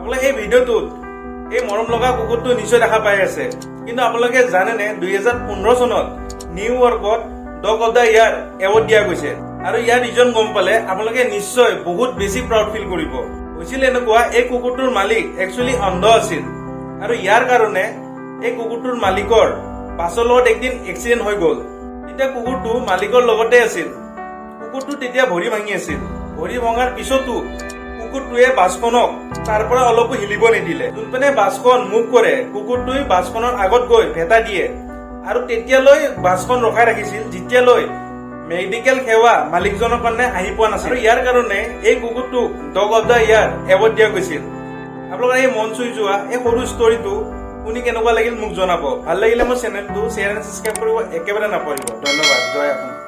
আপোনালোকে এই ভিডিঅ'টোত এই মৰম লগা কুকুৰটো নিশ্চয় দেখা পাই আছে। কিন্তু আপোনালোকে জানেনে, 2015 চনত নিউয়ৰ্কত Dog of the Year award দিয়া গৈছে? আৰু ইয়াৰ ৰিজন গম পালে আপোনালোকে নিশ্চয় বহুত বেছি প্ৰাউড ফিল কৰিব। হৈছিল এনেকুৱা, এই কুকুৰটোৰ মালিক একচুৱেলি অন্ধ আছিল আৰু ইয়াৰ কাৰণে এই কুকুৰটোৰ মালিকৰ বাছৰ লগত একদিন এক্সিডেণ্ট হৈ গ'ল। তেতিয়া কুকুৰটো মালিকৰ লগতে আছিল। কুকুৰটো তেতিয়া ভৰি ভাঙি আছিল। ভৰি ভঙাৰ পিছতো কুকুৰটোৱে বাছখনক তাৰ পৰা অলপো হিলিব নিদিলে। যোনপিনে বাছখন মুভ কৰে, কুকুৰটোৱে বাছখনৰ আগত গৈ ভেটা দিয়ে আৰু তেতিয়ালৈ বাছখন ৰখাই ৰাখিছিল, যেতিয়ালৈ মেডিকেল সেৱা মালিকজনৰ কাৰণে আহি পোৱা নাছিল। আৰু ইয়াৰ কাৰণে এই কুকুৰটোক Dog of the Year award দিয়া গৈছিল। আপোনালোকৰ এই মন চুই যোৱা এই সৰু ষ্টৰিটো শুনি কেনেকুৱা লাগিল মোক জনাব। ভাল লাগিলে মোৰ চেনেলটো শ্বেয়াৰ এণ্ড ছাবস্ক্ৰাইব কৰিব একেবাৰে নাপাহৰিব। ধন্যবাদ। জয় অসম।